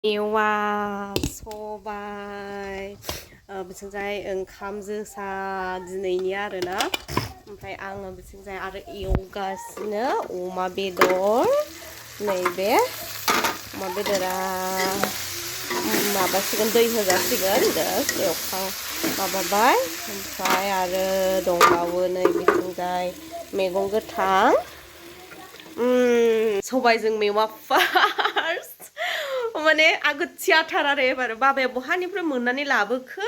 Meouwa Sobai बिथिंजाय ओंखाम जोसा दिनैनि आरोना ओमफ्राय आङो बिथिंजाय आरो एवगासिनो अमा बेदर नैबे अमा बेदरा माबासिगोन दै होजासिगोन जास्ट एवखां माबाबाय ओमफ्राय आरो दंबावो नै बिथिंजाय मैगं गोथां सबायजों मेवा फार्स्ट माने आगो थियाथार आरो एबार बाबाया बहानिफ्राय मोननानै लाबोखो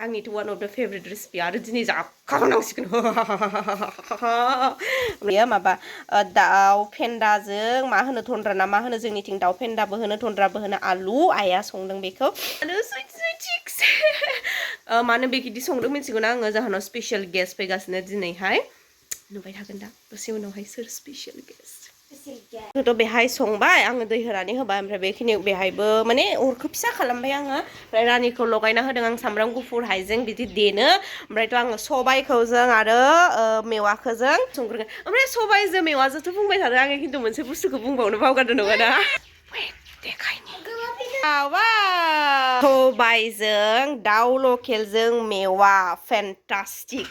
आंनिथ' वान अफ द फेभरेट रेसिपि आरो दिनै जाखानांसिगोन बेयो माबा दाउ फेन्दाजों मा होनो थन्द्रा ना मा होनो जोंनिथिं दाउ फेन्दाबो होनो थन्द्राबो होनो आलु आइया संदों बेखौ मानो बेबायदि संदों मिथिगौना आङो जाहोनाव स्पेसियेल गेस्ट फैगासिनो दिनैहाय नुबाय थागोन दा दसे उनावहाय सोर स्पेसियेल गेस्ट थ' बेहाय संबाय आङो दै होनानै होबाय ओमफ्राय बेखिनि बेहायबो माने अरखौ फिसा खालामबाय आङो ओमफ्राय रानिखौ लगायना होदों आं सामब्राम गुफुर हाइजें बिदि देनो ओमफ्रायथ' आङो सबाइखौ जों आरो मेवाखौ जों संग्रोगोन ओमफ्राय सबाइजों मेवाजोंथ' बुंबाय थादों आङो खिन्थु मोनसे बुस्थुखौ बुंबावनो बावगारदों नङा ना सबाइजों दाउ लकेलजों मेवा फेन्टास्टिक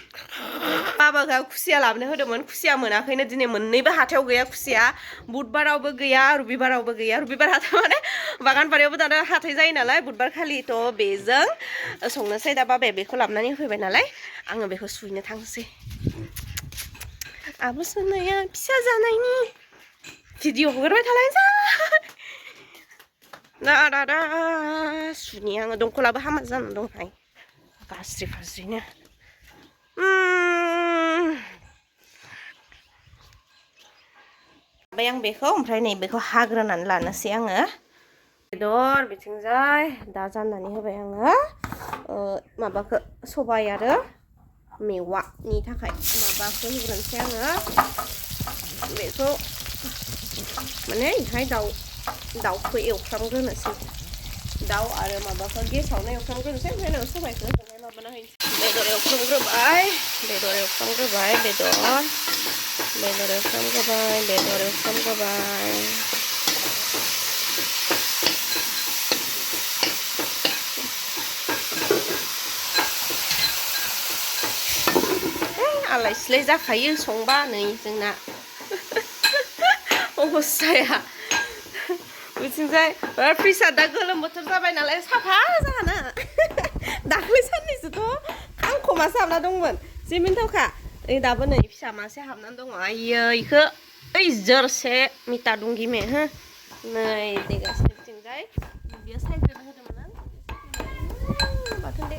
बाबागा खुसिया लाबोनो होदोंमोन खुसिया मोनाखैनो दिनै मोननैबो हाथायाव गैया खुसिया बुधबारावबो गैया रबिबारावबो गैया रबिबार हाथाय माने बागानबारियावबो दाना हाथाय जायो नालाय बुधबार खालिथ' बेजों संनोसै दा बाबाया बेखौ लाबोनानै होफैबाय नालाय आङो बेखौ सुहैनो थांसै आबो सोनाया फिसा जानायनि भिडिअ हगारबाय थालायसै दा सुनि आङो दंखलाबो हामा जानानै दंहाय गाज्रि फाज्रिनो ओमफ्राय आं बेखौ ओमफ्राय नैबेखौ हाग्रोनानै लानोसै आङो बेदर बिथिंजाय दा जाननानै होबाय आङो माबाखौ सबाइ आरो मेवानि थाखाय माबाखौ होग्रोनोसै आङो बेखौ माने बेहाय दाउखौ एवफ्रामग्रोनोसै दाउ आरो माबाखौ गेसावनो एवफ्रामग्रोनोसै ओमफ्राय उनाव सबाइखौ होनानै माबाना होनोसै बेदर एवफ्रामग्रोबाय आलाय सिलाय जाखायो संबा नै जोंना अबस्थाया बिथिंजाय फ्रिजआ दा गोलोम बोथोर जाबाय नालाय साफा जाना दाख्लै साननैसोथ' खांखमासो हाबना दंमोन जि मिन्थावखा ओइ दाबो नै फिसा मासे हाबनानै दङ आइयो इखो ओइ जरसे मिटा दुंगिमे हो नै देगासिनो बिथिंजाय बियो सायग्रोना होदोंमोन आं बाथोन दे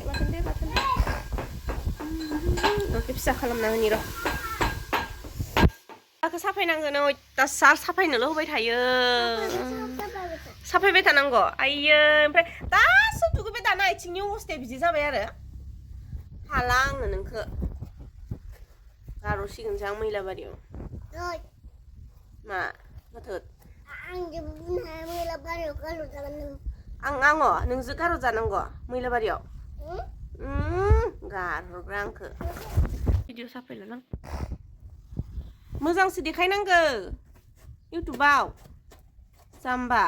ओंख्रि फिसा खालामना होनि र' आंखौ साफायनांगोन अयथासार साफायनोल' होबाय थायो साफायबाय थानांगौ आइयो ओमफ्राय दासो दुगैबाय दाना आथिंनि अबस्थाया बिदि जाबाय आरो हाला आङो नोंखौ गारहरसिगोनसो आं मैलाबारियाव मा माथो आङो नोंजों गारहरजानांगौ मैलाबारियाव गारहरग्रा आंखौ भिडिअ साफायलां मोजांसो देखायनांगौ इउटुबाव जाम्बा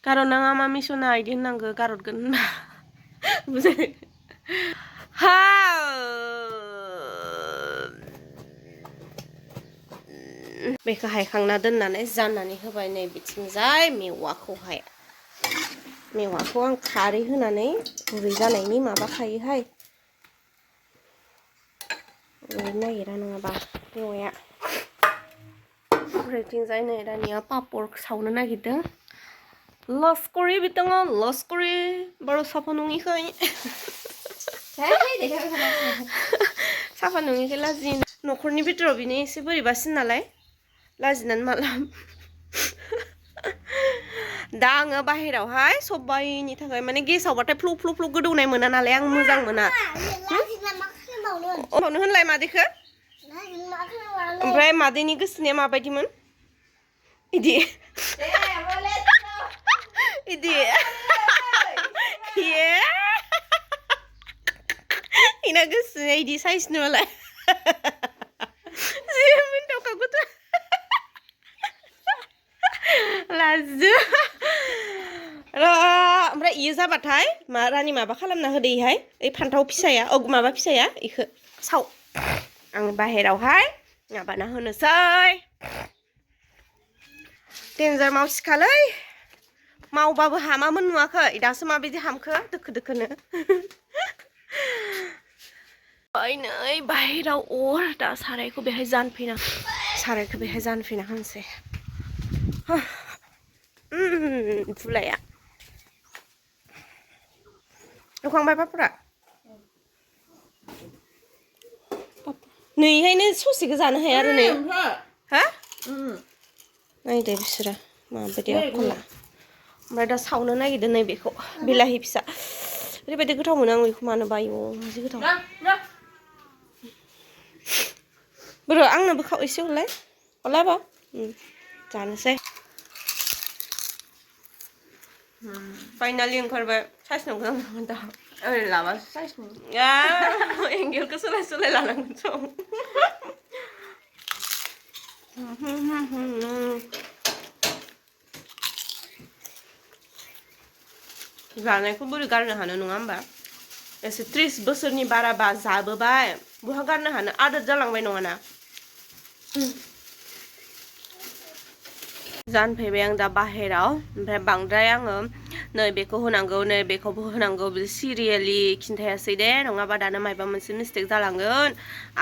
गारहरनाङा मा मिसना इदि होननांगौ गारहरगोन होनना बुजाय हा बेखौ हायखांना दोननानै जाननानै होबाय नै बिथिंजाय मेवाखौ आं खारै होनानै गुरै जानायनि माबाखायोहाय रुइनो नागिरा नङाबा मेवाया ओमफ्रायथिंजाय नै दानिया पापर सावनो नागिरदों लस्करि बिथाङा लस्करि बारा साफा नङिखाय साफा नङिखाय लाजियो न'खरनि बिथोराव बिनो एसे बोरैबासिन नालाय लाजिनानै माला दा आङो बाहेरावहाय सबाइनि थाखाय माने गेसावबाथाय फ्लु गोदौनाय मोना नालाय आं मोजां मोना अबावनो होनलाय मादैखौ ओमफ्राय मादैनि गोसोनिया माबायदिमोन इदि इना गोसोया इदि साइसनो मालाय हाजो ओमफ्राय इयो जाबाथाय मा रानि माबा खालामना होदो इहाय ओइ फान्थाव फिसाया माबा फिसाया इखो साव आं बाहेरावहाय माबाना होनोसै डेन्जार मावसिखालै मावबाबो हामामोन नुवाखै दासो माबायदि हामखो दोखो दोखोनो नै बाहेराव अर दा सारायखौ बेहाय जानफैना होनसै फुलाया रुखांबाय पापरा नैहायनो ससेखौ जानो हाया आरो नै हा नायदो बिसोरो माबायदि आखला ओमफ्राय दा सावनो नागिरदों नैबेखौ बिलाहि फिसा ओरैबायदि गोथाव मोनो आं बेखौ मानो बायो जि गोथाव बोरो आंनोबो खाव एसे हरलाय बा जानोसै फाइनालि ओंखारबाय साइज नंगौ आं दा ओरै लाबासो साइज नंगौ एंगेलखौ सोलाय लानांगोन सम जानायखौ बोरै गारनो हानो नङा होमबा एसे 30 बोसोरनि बाराबा जाबोबाय बहा गारनो हानो आदत जालांबाय नङाना जानफैबाय आं दा बाहेराव ओमफ्राय बांद्राय आङो नैबेखौ होनांगौ नैबेखौबो होनांगौ बिदि सिरियेलि खिन्थायासै दे नङाबा दानो माबा मोनसे मिस्टेक जालांगोन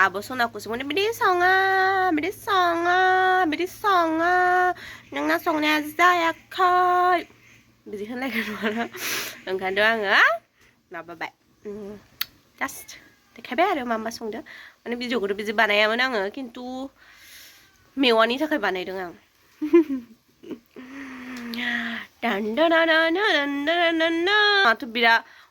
आब' सनाखौसो माने बिदि सङा नोंना संनाया जायाखै बिदि होनलायगोन आरो ओंखायनोथ' आङो माबाबाय जास्ट देखायबाय आरो मा मा संदो माने भिडिअखौथ' बिदि बानायामोन आङो खिन्थु मेवानि थाखाय बानायदों आं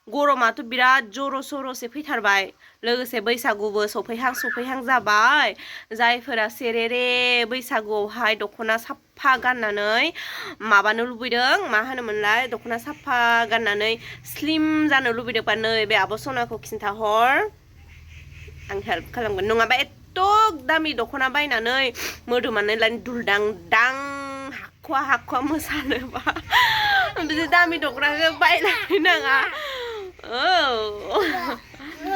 गरमाथ' बिराद जर' सर'से फैथारबाय लोगोसे बैसागुबो सफैहां जाबाय जायफोरा सेरेरे बैसागुआवहाय दख'ना साफा गाननानै माबानो लुबैदों मा होनोमोनलाय दख'ना साफा गाननानै स्लिम जानो लुबैदोंबा नै बे आब' सनाखौ खिन्थाहर आं हेल्प खालामगोन नङाबा एथ' दामि दख'ना बायनानै मोदोमानो दुलदां दां हाखवा मोसानोबा बिदि दामि दख'नाखौ बायनानै नाङा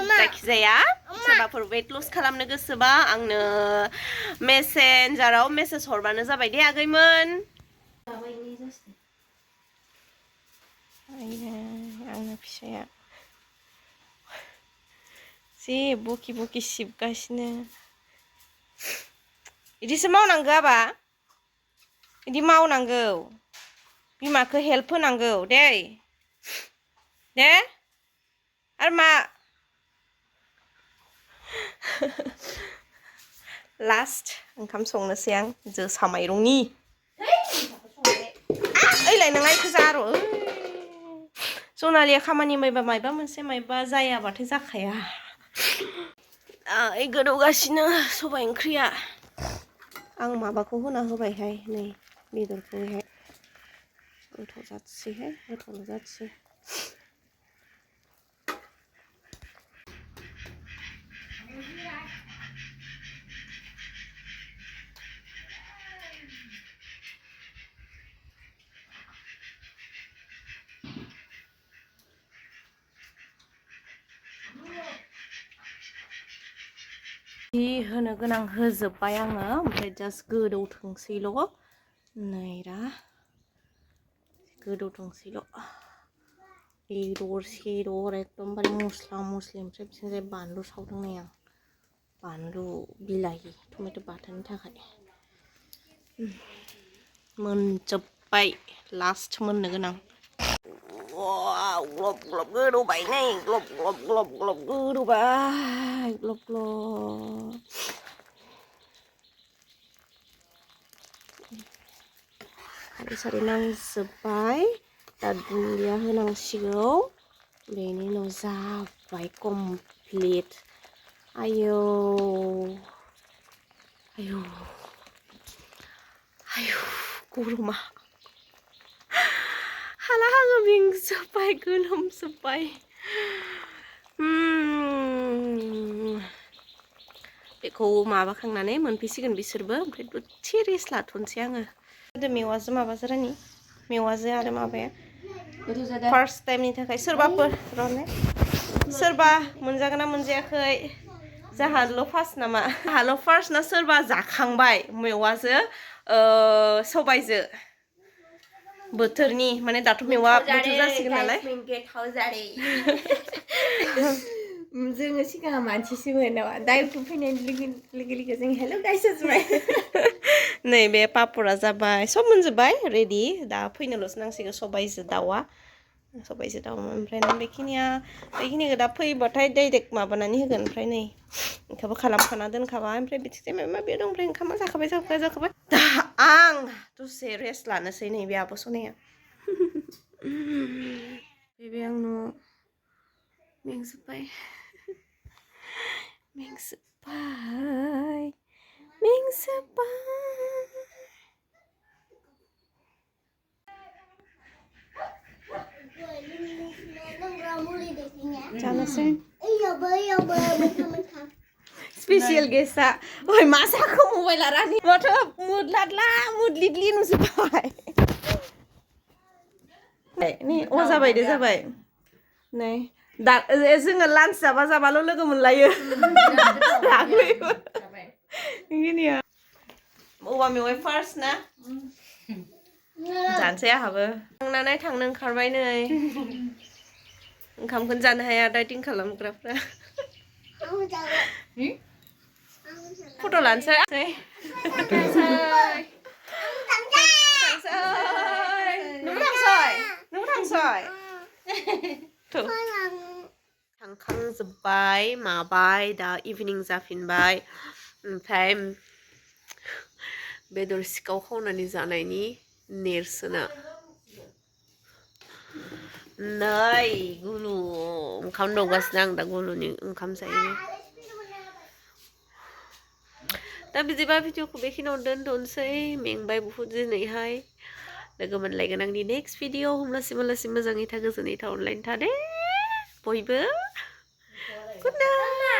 जायखिजाया सोरबाफोर वेट लस खालामनो गोसोबा आंनो मेसेन्जाराव मेसेज हरबानो जाबाय दे आगैमोन आंना फिसाया जि बकि सिबगासिनो इदिसो मावनांगौ आबा इदि मावनांगौ बिमाखौ हेल्प होनांगौ दे आरो मा लास्ट ओंखाम संनोसै आं जोसा माइरंनि ओइलाय नोंहा इखौ जा र' जनालिया खामानि मायबा मोनसे जायाबाथाय जाखाया गोदौगासिनो सबाइ ओंख्रिया आं माबाखौ होना होबायहाय नै बेदरखौहाय गोथाव जाथोसै होनो गोनां होजोब्बाय आङो ओमफ्राय जास्ट गोदौथोंसैल' नैरा गोदौथोंसैल' बेदर सेदर एकदमबारे मस्ला मस्लि ओमफ्राय बिथिंजाय बानलु सावदों नै आं बानलु बिलाहि टमेट' बाथोननि थाखाय मोनजोब्बाय लास्ट मोननो गोनां ग्लब ग्लब गोदौबाय नै ग्लब गोदौबाय ग्लब खारै नांजोब्बाय दा दुन्दिया होनांसिगौ बेनि उनाव जाबाय कमप्लिट आयौ गरमा हाला आङो मेंजोब्बाय गोलोमजोब्बाय बेखौ माबाखांनानै मोनफैसिगोन बिसोरबो ओमफ्राय दसे रेस्ट लाथ'नोसै आङो मेवाजों माबाजों रानि मेवाजों आरो माबाया फार्स्ट टाइमनि थाखाय सोरबाफोर रने सोरबा मोनजागोन ना मोनजायाखै जाहाल' फार्स्ट नामा जाहाल' फार्स्ट ना सोरबा जाखांबाय मेवाजों सबायजों बोथोरनि माने दाथ' मेवा बोथोर जासिगोन नालाय जोङो सिगां मानसिसोमोन नामा दा इउटुब फैनाय लोगो जों हेल' गाइस जाबाय नै बे पापड़ा जाबाय सब मोनजोब्बाय रेडि दा फैनोल'सो नांसिगोन सबायजों दाउआ सबायजों दाउ ओमफ्राय बेखिनिखौ दा फैबाथाय डाइरेक्ट माबानानै होगोन ओमफ्राय नै ओंखामबो खालामखाना दोनखाबाय ओमफ्राय बिथिंजाय माबा माबि दं ओमफ्राय ओंखामा जाखाबाय दा आं दसे रेस्ट लानोसै नै बे आब' सनाया बे आं न'आव मेंजोब्बाय जानोसै स्पेसियल गेस्टआ ओइ मा जाखो मबाइला रानि माथो मुदलादला मुदलिदलि नुजोब्बाय नै अ जाबाय दे जाबाय नै दा जोङो लान्च जाबाल' लोगो मोनलायो बेखिनिया औवा मेवाइ फार्स्ट ना जानोसै आंहाबो थांनानै थांनो ओंखारबाय नै ओंखामखौनो जानो हाया डाइटिं खालामग्राफ्रा फट' लानोसै थांखांजोब्बाय माबाय दा इभिनिं जाफिनबाय ओमफ्राय बेदर सिखाव खावनानै जानायनि नेरसोना नै गुलु ओंखाम दौगासिनो आं दा गुलुनि ओंखाम जायो दा बिदिबा भिडिअखौ बेखिनियाव दोनथ'नोसै मेंबाय बुहुत दिनैहाय लोगो मोनलायगोन आंनि नेक्स्ट भिडिअ होमब्लासिम मोजाङै था गोजोनै था अनलाइन था दे बयबो गुड नाइट